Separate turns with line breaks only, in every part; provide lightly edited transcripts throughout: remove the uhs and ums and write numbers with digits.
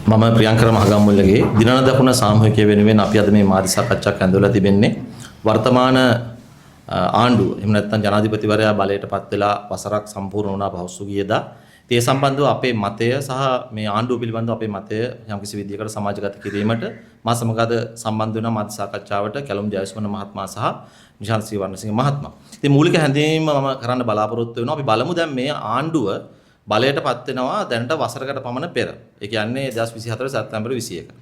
මම ප්‍රියංකර මහගම්මුල්ලගේ දිනන දකුණ සාමූහිකය වෙනුවෙන් අපි අද මේ මාධ්‍ය සාකච්ඡාවක් ඇඳවලා තිබෙන්නේ වර්තමාන ආණ්ඩුව එහෙම නැත්නම් ජනාධිපතිවරයා බලයට පත් වෙලා වසරක් සම්පූර්ණ වුණා පහුගියදා. ඉතින් ඒ සම්බන්ධව අපේ මතය සහ මේ ආණ්ඩුව පිළිබඳව අපේ මතය යම්කිසි විදියකට සමාජගත කිරීමට මා සමග අද සම්බන්ධ වෙනවා මාධ්‍ය සාකච්ඡාවට කැලුම් ජයසුමන මහත්මයා සහ නිශාන්ත ශ්‍රී වර්ණසිංහ මහත්මයා. ඉතින් මූලික හැඳින්වීම මම කරන්න බලාපොරොත්තු වෙනවා. අපි බලමු දැන් මේ ආණ්ඩුව බලයට පත් වෙනවා දැනට වසරකට පමණ පෙර. ඒ කියන්නේ 2024 සැප්තැම්බර් 21.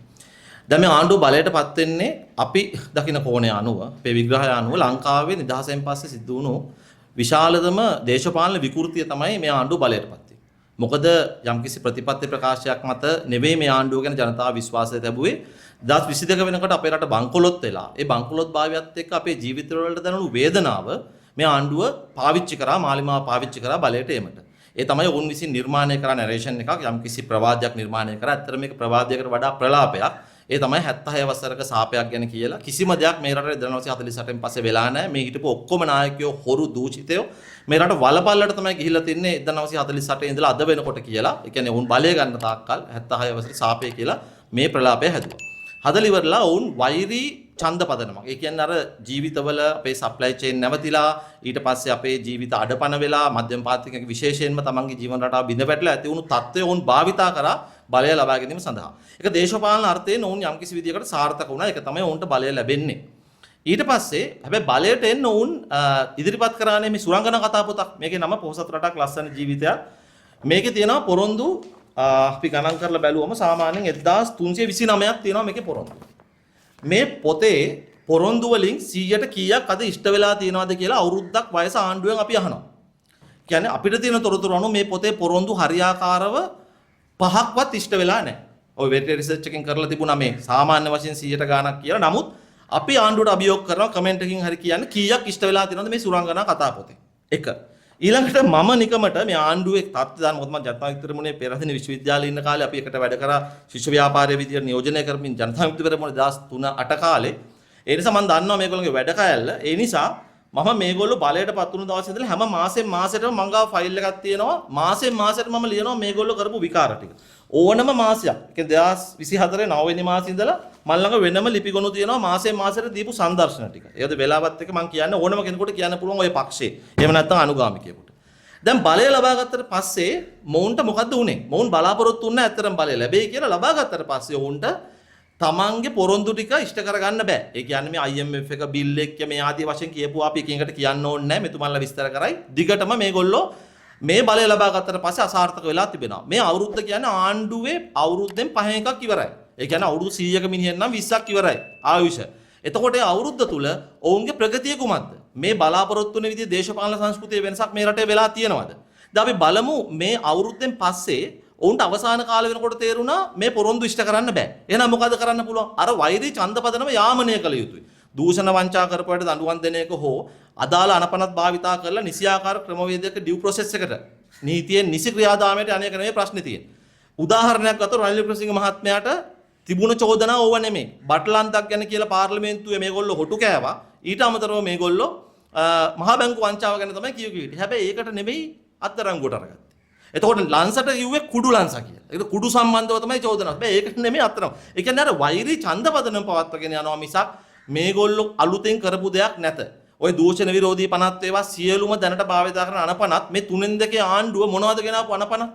දැන් මේ ආණ්ඩුව බලයට පත් වෙන්නේ අපි දකින කෝණය අනුව, අපේ විග්‍රහය අනුව ලංකාවේ නිදහසෙන් පස්සේ සිදු වුණු විශාලතම දේශපාලන විකෘතිය තමයි මේ ආණ්ඩුව බලයට පත් වීම. මොකද යම්කිසි ප්‍රතිපත්ති ප්‍රකාශයක් මත නෙවෙයි මේ ආණ්ඩුව ගැන ජනතාව විශ්වාසය තැබුවේ. 2022 වෙනකොට අපේ රට බංකොලොත් වෙලා, ඒ බංකොලොත් භාවයත් එක්ක අපේ ජීවිතවලට දැනුණු වේදනාව මේ ආණ්ඩුව පාවිච්චි කරා, මාලිමාව පාවිච්චි කරා බලයට ඒමට. ඒ තමයි ඔවුන් විසින් නිර්මාණය කරා නැරේෂන් එකක්, යම්කිසි ප්‍රවාදයක් නිර්මාණය කරා. ඇත්තට මේක ප්‍රවාදයකට වඩා ප්‍රලාපයක්. ඒ තමයි 76 වසරක සාපයක් ගැන කියලා. කිසිම දෙයක් මේ රටේ 1948න් පස්සේ වෙලා නැහැ. මේ හිටපු ඔක්කොම නායකයෝ හොරු දූෂිතයෝ මේ රට වලපල්ලට තමයි ගිහිල්ලා තින්නේ 1948 ඉඳලා අද වෙනකොට කියලා. ඒ කියන්නේ ඔවුන් බලය ගන්න තාක්කල් 76 වසරේ සාපය කියලා මේ ප්‍රලාපය හැදුවා. හදලා ඉවරලා ඔවුන් වෛරී ඡන්ද පදනමක්. ඒ කියන්නේ අර ජීවිතවල අපේ සප්ලයි චේන් නැවතිලා, ඊට පස්සේ අපේ ජීවිත අඩපණ වෙලා, මධ්‍යම පාතිකගේ විශේෂයෙන්ම තමන්ගේ ජීවන රටාව බිඳ වැටලා ඇති වුණු තත්ත්වය ඔවුන් භාවිතා කරා බලය ලබා ගැනීම සඳහා. ඒක දේශපාලන අර්ථයෙන් ඔවුන් යම්කිසි විදියකට සාර්ථක වුණා. ඒක තමයි ඔවුන්ට බලය ලැබෙන්නේ. ඊට පස්සේ හැබැයි බලයට එන්න ඔවුන් ඉදිරිපත් කරානේ මේ සුරංගනා කතා පොතක්. මේකේ නම පොහොසත් රටක් ලස්සන ජීවිතයක්. මේකේ තියෙනවා පොරොන්දු අපි ගණන් කරලා බැලුවම සාමාන්‍යයෙන් 1329ක් තියෙනවා මේකේ පොරොන්දු. මේ පොතේ පොරොන්දු වලින් 100ට කීයක් අද ඉෂ්ට වෙලා තියෙනවද කියලා අවුරුද්දක් වයස ආණ්ඩුවෙන් අපි අහනවා. කියන්නේ අපිට තියෙන තොරතුරු අනුව මේ පොතේ පොරොන්දු හරියාකාරව පහක්වත් ඉෂ්ට වෙලා නැහැ. ඔය වෙරිටේ රිසර්ච් එකෙන් කරලා තිබුණා මේ සාමාන්‍ය වශයෙන් 100ට ගාණක් කියලා. නමුත් අපි ආණ්ඩුවට අභියෝග කරනවා කමෙන්ට් එකකින් හරි කියන්න කීයක් ඉෂ්ට වෙලා තියෙනවද මේ සුරංගනා කතා පොතේ. එක. ඊළඟට මම නිකමට මේ ආණ්ඩුවේ තත්ත්වය දාන්න, මොකද මම ජනතා විමුක්ති පෙරමුණේ පෙරදින විශ්වවිද්‍යාලේ ඉන්න කාලේ අපි එකට වැඩ කරා ශිෂ්‍ය ව්‍යාපාරයේ විදියට නියෝජනය කරමින් ජනතා විමුක්ති පෙරමුණ 2003 8 කාලේ. ඒ නිසා මම දන්නවා මේගොල්ලන්ගේ වැඩ කෑල්ල. ඒ නිසා මම මේගොල්ලෝ බලයට පත් වුණු දවසේ ඉඳලා හැම මාසෙන් මාසෙටම මං ගාව ෆයිල් එකක් තියෙනවා. මාසෙන් මාසෙට මම ලියනවා මේගොල්ලෝ කරපු විකාර ටික. ඕනම මාසයක්. ඒ කියන්නේ 2024 9 වෙනි මාසෙ ඉඳලා මං ළඟ වෙනම ලිපි ගොනු තියෙනවා මාසෙන් මාසෙට දීපු සංදර්ශන ටික. ඒකද වෙලාවත් එක්ක මං කියන්නේ ඕනම කෙනෙකුට කියන්න පුළුවන් ඔය පක්ෂේ. එහෙම නැත්නම් අනුගාමිකයෙකුට. දැන් බලය ලබා ගත්තට පස්සේ මොවුන්ට මොකද්ද වුනේ? මොවුන් බලාපොරොත්තු වුණා ඇත්තටම බලය ලැබෙයි කියලා. ලබා ගත්තට පස්සේ ඔවුන්ට තමන්ගේ පොරොන්දු ටික ඉෂ්ට කරගන්න බෑ. ඒ කියන්නේ මේ IMF එක, බිල් එක මේ ආදී වශයෙන් කියපුවා අපි එකින් එකට කියන්න ඕනේ නෑ. මෙතුමන්ලා විස්තර කරයි. දිගටම මේගොල්ලෝ මේ බලය ලබා ගත්තට පස්සේ අසාර්ථක වෙලා තිබෙනවා. මේ අවුරුද්ද කියන්නේ ආණ්ඩුවේ අවුරුද්දෙන් පහෙන් එකක් ඉවරයි. ඒ කියන්නේ අවුරුදු 100ක මිනිහෙන් නම් 20ක් ඉවරයි ආයුෂ. එතකොට ඒ අවුරුද්ද තුල ඔවුන්ගේ ප්‍රගතිය කුමක්ද? මේ බලාපොරොත්තු වෙන විදිහේ දේශපාලන සංස්කෘතියේ වෙනසක් මේ රටේ වෙලා තියෙනවද? දැන් අපි බලමු මේ අවුරුද්දෙන් පස්සේ ඔවුන්ට අවසාන කාලෙ වෙනකොට තේරුණා මේ පොරොන්දු ඉෂ්ට කරන්න බෑ. එහෙනම් මොකද කරන්න පුළුවන්? අර වෛරී ඡන්දපදනම යාමනය කළ යුතුයි. දූෂණ වංචා කරපුවට දඬුවම් දෙන එක හෝ අදාළ අනපනත් භාවිතා කරලා නිසියාකාර ක්‍රමවේදයක ඩියු ප්‍රොසෙස් එකට නීතියෙන් නිසි ක්‍රියාදාමයට යන එක නෙවෙයි ප්‍රශ්නේ තියෙන්නේ. උදාහරණයක් ගත්තොත් රනිල් වික්‍රමසිංහ මහත්මයාට තිබුණ චෝදනා ඕව නෙමෙයි. බටලන්තක් ගැන කියලා පාර්ලිමේන්තුවේ මේගොල්ලෝ හොටු කෑවා. ඊට අමතරව මේගොල්ලෝ මහා බැංකු වංචාව ගැන තමයි කිය කිය හිටියේ. හැබැයි ඒකට නෙමෙයි අත්අඩංගුවට අරගත්තේ. එතකොට ලංසට කිව්වේ කුඩු ලංස කියලා. ඒක කුඩු සම්බන්ධව තමයි චෝදනාව. හැබැයි ඒකට නෙමෙයි අත්තරම. ඒ කියන්නේ අර වෛරී ඡන්දපදනම පවත්වාගෙන යනවා මිසක් මේගොල්ලෝ අලුතෙන් කරපු දෙයක් නැත. ඔය දූෂණ විරෝධී පනත් ඒවා සියලුම දැනට භාවිතා කරන අනපනත් මේ තුනෙන් දෙකේ ආණ්ඩුව මොනවද ගෙනාපු අනපනත්?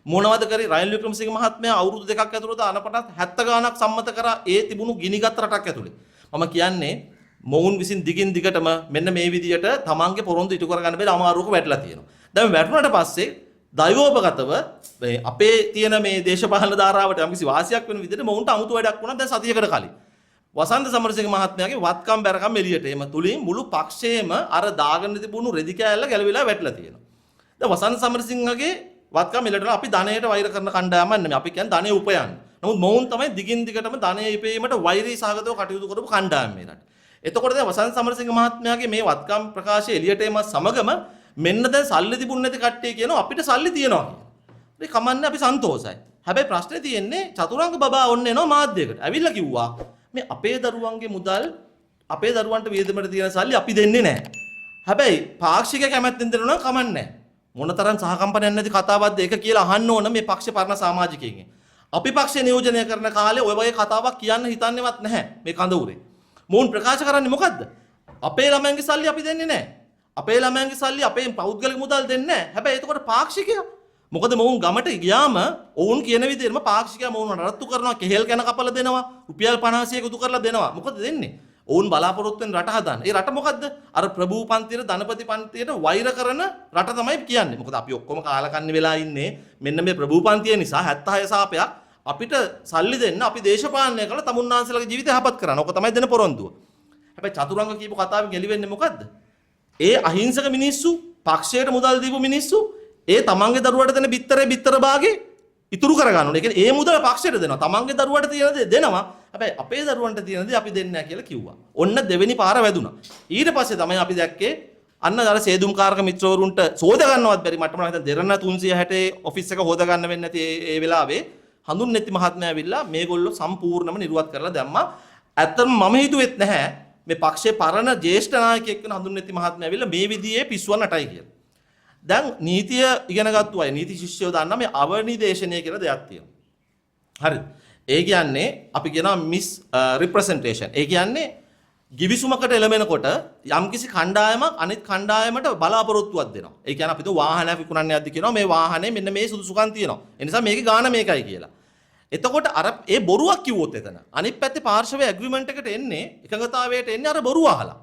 මොනවද කරේ? රනිල් වික්‍රමසිංහ මහත්මයා අවුරුදු දෙකක් ඇතුළත අනපනත් 70 ගාණක් සම්මත කරා ඒ තිබුණු ගිනිගත් රටක් ඇතුලේ. මම කියන්නේ මොවුන් විසින් දිගින් දිගටම මෙන්න මේ විදියට තමන්ගේ පොරොන්දු ඉටු කරගන්න බැරි අමාරුවක වැටලා තියෙනවා. දැන් වැටුණාට පස්සේ දෛවෝපගතව මේ අපේ තියෙන මේ දේශපාලන ධාරාවට යම්කිසි වාසියක් වෙන විදිහට මොවුන්ට අමුතු වැඩක් වුණා දැන් සතියකට කලින්. වසන්ත සමරසිංහ මහත්මයාගේ වත්කම් බැරකම් එළියට එම තුලින් මුළු පක්ෂයේම අර දාගෙන තිබුණු රෙදි කෑල්ල ගැලවිලා වැටලා තියෙනවා. දැන් වසන්ත සමරසිංහගේ වත්කම් එළියට එනවා. අපි ධනයට වෛර කරන කණ්ඩායමක් නෙමෙයි. අපි කියන්නේ ධනය උපයන්න. නමුත් මොවුන් තමයි දිගින් දිගටම ධනය ඉපයීමට වෛරී සහගතව කටයුතු කරපු කණ්ඩායම මේ රටේ. එතකොට දැන් වසන්ත සමරසිංහ මහත්මයාගේ මේ වත්කම් ප්‍රකාශය එළියට එම සමගම මෙන්න දැන් සල්ලි තිබුණ නැති කට්ටිය කියනවා අපිට සල්ලි තියෙනවා කියලා. ඒ කමන්නේ අපි සන්තෝෂයි. හැබැයි ප්‍රශ්නේ තියෙන්නේ චතුරංග බබා ඔන්න එනවා මාධ්‍යයකට. ඇවිල්ලා කිව්වා මේ අපේ දරුවන්ගේ මුදල් අපේ දරුවන්ට වියදමට තියෙන සල්ලි අපි දෙන්නේ නැහැ. හැබැයි පාක්ෂික කැමැත්තෙන් දෙනවා නම් කමන්නේ නැහැ. මොනතරම් සහකම්පනයක් නැති කතාවක්ද ඒක කියලා අහන්න ඕන මේ පක්ෂ පරණ සමාජිකයින්ගෙන්. අපි පක්ෂය නියෝජනය කරන කාලේ ඔය වගේ කතාවක් කියන්න හිතන්නේවත් නැහැ මේ කඳවුරේ. මොවුන් ප්‍රකාශ කරන්නේ මොකද්ද? අපේ ළමයන්ගේ සල්ලි අපි දෙන්නේ නැහැ. අපේ ළමයන්ගේ සල්ලි අපේ පෞද්ගලික මුදල් දෙන්නේ නැහැ. හැබැයි එතකොට පාක්ෂිකයා මොකද මොවුන් ගමට ගියාම ඔවුන් කියන විදිහටම පාක්ෂිකයා මොවුන් නඩත්තු කරනවා, කෙහෙල් කන කපලා දෙනවා, රුපියල් 500 එකතු කරලා දෙනවා. මොකද දෙන්නේ? ඔවුන් බලාපොරොත්තු වෙන රට හදන්න. ඒ රට මොකද්ද? අර ප්‍රභූ පන්තියට, ධනපති පන්තියට වෛර කරන රට තමයි කියන්නේ. මොකද අපි ඔක්කොම කාලකන්ණි වෙලා ඉන්නේ මෙන්න මේ ප්‍රභූ පන්තිය නිසා. 76 සාපයක් අපිට සල්ලි දෙන්න අපි දේශපාලනය කරලා තමුන්නාන්සේලාගේ ජීවිතය යහපත් කරන්න. ඔක තමයි දෙන පොරොන්දුව. හැබැයි චතුරංග කියපු කතාවෙන් එළි වෙන්නේ මොකද්ද? ඒ අහිංසක මිනිස්සු, පක්ෂයට මුදල් දීපු මිනිස්සු, ඒ තමන්ගේ දරුවට දෙන බිත්තරේ බිත්තර භාගේ ඉතුරු කරගන්න ඕනේ. ඒ කියන්නේ ඒ මුදල පක්ෂයට දෙනවා. තමන්ගේ දරුවට තියෙන දේ දෙනවා. හැබැයි අපේ දරුවන්ට තියෙන දේ අපි දෙන්නේ නැහැ කියලා කිව්වා. ඔන්න දෙවෙනි පාර වැදුනා. ඊට පස්සේ තමයි අපි දැක්කේ අන්න අර සේදුම්කාරක මිත්‍රවරුන්ට සෝද ගන්නවත් බැරි මට්ටමට හිටන් දෙරණ 360 ඔෆිස් එක හොද ගන්න වෙන්නේ නැති ඒ වෙලාවේ හඳුන්නෙත්ති මහත්මයා ඇවිල්ලා මේගොල්ලෝ සම්පූර්ණම නිර්වත් කරලා දැම්මා. ඇත්තටම මම හිතුවෙත් නැහැ මේ පක්ෂයේ පරණ ජ්‍යෙෂ්ඨ නායකයෙක් වෙන හඳුන්නෙත්ති මහත්මයා ඇවිල්ලා මේ විදිහේ පිස්සුවක් නටයි කියලා. දැන් නීතිය ඉගෙනගත්තු අය, නීති ශිෂ්‍යයෝ දන්නා මේ අවනිදේශනය කියලා දෙයක් තියෙනවා. හරිද? ඒ කියන්නේ අපි කියනවා මිස් රිප්‍රසන්ටේෂන්. ඒ කියන්නේ ගිවිසුමකට එළඹෙනකොට යම්කිසි කණ්ඩායමක් අනිත් කණ්ඩායමට බලාපොරොත්තුවක් දෙනවා. ඒ කියන්නේ අපි තුමු වාහනයක් විකුණන්න යද්දි කියනවා මේ වාහනේ මෙන්න මේ සුදුසුකම් තියෙනවා. ඒ නිසා මේකේ ගාණ මේකයි කියලා. එතකොට අර ඒ බොරුවක් කිව්වොත් එතන අනිත් පැත්තේ පාර්ශවයේ ඇග්‍රීමන්ට් එකට එන්නේ, එකඟතාවයට එන්නේ අර බොරුව අහලා.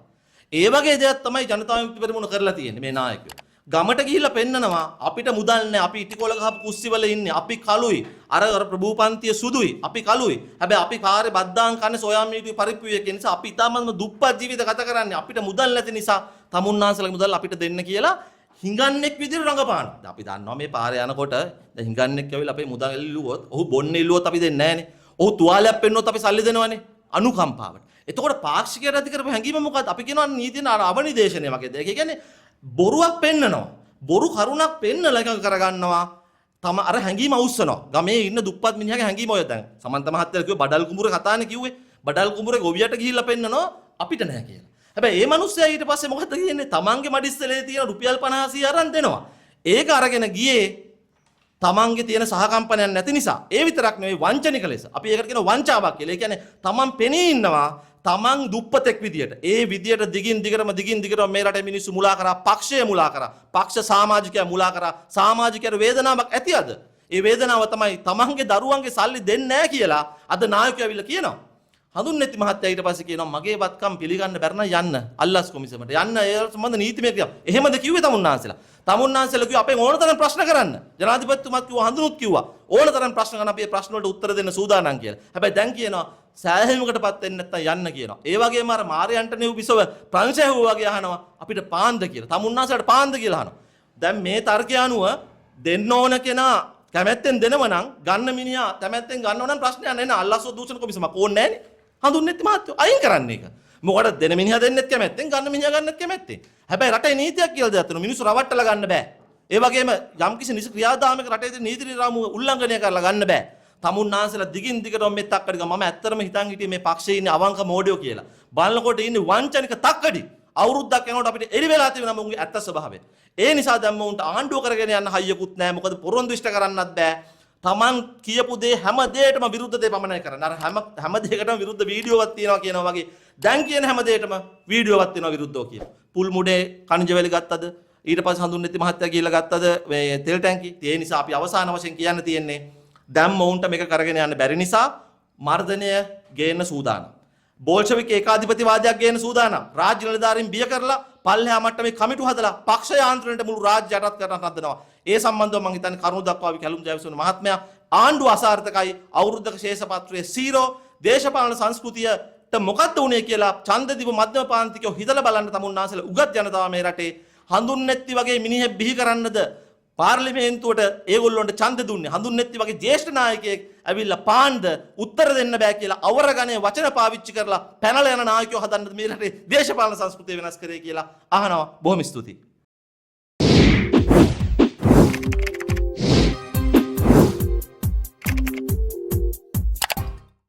ඒ වගේ දෙයක් තමයි ජනතා විමුක්ති පෙරමුණ කරලා තියෙන්නේ මේ නායකයෝ. ගමට ගිහිල්ලා පෙන්නනවා අපිට මුදල් නැහැ, අපි ඉටිකොල ගහපු කුස්සිවල ඉන්නේ, අපි කළුයි, අර අර ප්‍රභූ පන්තිය සුදුයි, අපි කළුයි. හැබැයි අපි කාරේ බද්දාන් කන්නේ සෝයා මීටුයි පරිප්පුයි එක නිසා අපි ඉතාමත්ම දුප්පත් ජීවිත ගත කරන්නේ. අපිට මුදල් නැති නිසා තමුන්නාන්සලගේ මුදල් අපිට දෙන්න කියලා හිඟන්නෙක් විදිහට රඟපානවා. දැන් අපි දන්නවා මේ පාරේ යනකොට දැන් හිඟන්නෙක් ඇවිල්ලා අපේ මුදල් ඉල්ලුවොත්, ඔහු බොන්න ඉල්ලුවොත් අපි දෙන්නේ නැහනේ. ඔහු තුවාලයක් පෙන්නුවොත් අපි සල්ලි දෙනවනේ අනුකම්පාවට. එතකොට පාක්ෂිකයට ඇති කරපු හැඟීම මොකද්ද? අපි කියනවා නීතින අර අවනිදේශනය වගේ දෙයක්. ඒ කියන්නේ බොරුවක් පෙන්නනවා. බොරු කරුණක් පෙන්නලා එකඟ කරගන්නවා. තම අර හැඟීම අවුස්සනවා. ගමේ ඉන්න දුප්පත් මිනිහාගේ හැඟීම ඔය දැන් සමන්ත මහත්තයා කිව්වේ බඩල් කුඹුරේ කතානේ කිව්වේ. බඩල් කුඹුරේ ගොවියට ගිහිල්ලා පෙන්නනවා අපිට නෑ කියලා. හැබැයි ඒ මිනිස්සයා ඊට පස්සේ මොකද්ද කියන්නේ? තමන්ගේ මඩිස්සලේ තියෙන රුපියල් 500 අරන් දෙනවා. ඒක අරගෙන ගියේ තමන්ගේ තියෙන සහකම්පනයක් නැති නිසා. ඒ විතරක් නෙවෙයි, වංචනික ලෙස. අපි ඒකට කියන වංචාවක් කියලා. ඒ කියන්නේ තමන් පෙනී ඉන්නවා තමන් දුප්පතෙක් විදියට. ඒ විදියට දිගින් දිගටම දිගින් දිගටම මේ රටේ මිනිස්සු මුලා කරා, පක්ෂය මුලා කරා, පක්ෂ සමාජිකයා මුලා කරා. සමාජිකයාට වේදනාවක් ඇති අද. ඒ වේදනාව තමයි තමන්ගේ දරුවන්ගේ සල්ලි දෙන්නේ නැහැ කියලා අද නායකයෝ ඇවිල්ලා කියනවා. හඳුන්නෙත්ති මහත්තයා ඊට පස්සේ කියනවා මගේ වත්කම් පිළිගන්න බැරි නම් යන්න අල්ලස් කොමිසමට යන්න, ඒ සම්බන්ධ නීතිමය ක්‍රියා. එහෙමද කිව්වේ තමුන්නාන්සේලා? තමුන්නාන්සේලා කිව්වා අපෙන් ඕන තරම් ප්‍රශ්න කරන්න. ජනාධිපතිතුමාත් කිව්වා, හඳුනුත් කිව්වා ඕන තරම් ප්‍රශ්න කරන්න, අපි ඒ ප්‍රශ්න වලට උත්තර දෙන්න සූදානම් කියලා. හැබැයි දැන් කියනවා සෑහීමකටපත් වෙන්න නැත්තම් යන්න කියනවා. ඒ වගේම අර මාරයන්ට නෙව් බිසව ප්‍රංශ ඇහුවා වගේ අහනවා අපිට පාන්ද කියලා. තමුන්නාන්සේලාට පාන්ද කියලා අහනවා. දැන් මේ තර්කය අනුව දෙන්න ඕන කෙනා කැමැත්තෙන් දෙනව නම්, ගන්න මිනිහා කැමැත්තෙන් ගන්නව නම් ප්‍රශ්නයක් නෑ නේ. අල්ලස් දූෂණ කොමිසමක් ඕනේ නෑනේ. හඳුන්නෙත්ති මහත්තයෝ අයින් කරන්න ඒක. මොකටද දෙන මිනිහා දෙන්නෙත් කැමැත්තෙන්, ගන්න මිනිහා ගන්නෙත් කැමැත්තෙන්. හැබැයි රටේ නීතියක් කියලා දෙයක් තියෙනවා. මිනිස්සු රවට්ටලා ගන්න බෑ. ඒ වගේම යම්කිසි නිසි ක්‍රියාදාමයක රටේ තියෙන නීති රාමුව උල්ලංඝනය කරලා ගන්න බෑ. තමුන්නාන්සේලා දිගින් දිගටම මේ තක්කඩි. මම ඇත්තටම හිතන් හිටියේ මේ පක්ෂයේ ඉන්නේ අවංක මෝඩයෝ කියලා. බලනකොට ඉන්නේ වංචනික තක්කඩි. අවුරුද්දක් යනකොට අපිට එළි වෙලා තියෙනවා මුන්ගේ ඇත්ත ස්වභාවය. ඒ නිසා දැන් මුන්ට ආණ්ඩුව කරගෙන යන්න හයියකුත් නෑ. මොකද පොරොන්දු ඉෂ්ට කරන්නත් බෑ. තමන් කියපු දේ හැම දෙයකටම විරුද්ධ දේ පමණයි කරන්නේ. අර හැම හැම දෙයකටම විරුද්ධ වීඩියෝවක් තියෙනවා කියනවා වගේ. දැන් කියන හැම දෙයකටම වීඩියෝවක් තියෙනවා විරුද්ධව කියලා. පුල් මුඩේ කනිජ වැලි ගත්තද? ඊට පස්සේ හඳුන්නෙත්ති මහත්තයා ගිහිල්ලා ගත්තද මේ තෙල් ටැංකි? ඒ නිසා අපි අවසාන වශයෙන් කියන්න තියෙන්නේ දැන් මොවුන්ට මේක කරගෙන යන්න බැරි නිසා මර්ධනය ගේන්න සූදානම්. බෝල්ෂෙවික් ඒකාධිපතිවාදයක් ගේන්න සූදානම්. රාජ්‍ය නිලධාරීන් බිය කරලා පල්ලෙහා මට්ටමේ කමිටු හදලා පක්ෂ යාන්ත්‍රණයට මුළු රාජ්‍ය යටත් කරන්න හදනවා. ඒ සම්බන්ධව මං හිතන්නේ කරුණු දක්වා අපි කැලුම් ජයවිසුන මහත්මයා ආණ්ඩුව අසාර්ථකයි, අවුරුද්දක ශේෂපත්‍රයේ 0, දේශපාලන සංස්කෘතියට මොකද්ද වුනේ කියලා ඡන්ද දීපු මධ්‍යම පාන්තිකයෝ හිතලා බලන්න. තමුන්නාන්සේලා උගත් ජනතාව මේ රටේ හඳුන්නෙත්ති වගේ මිනිහෙක් බිහි කරන්නද පාර්ලිමේන්තුවට ඒගොල්ලොන්ට ඡන්ද දුන්නේ? හඳුන්නෙත්ති වගේ ජ්‍යෙෂ්ඨ නායකයෙක් ඇවිල්ලා පාන්ද උත්තර දෙන්න බෑ කියලා අවරගණේ වචන පාවිච්චි කරලා පැනලා යන නායකයෝ හදන්නද මේ රටේ දේශපාලන සංස්කෘතිය වෙනස් කරේ කියලා අහනවා. බොහොම ස්තුතියි.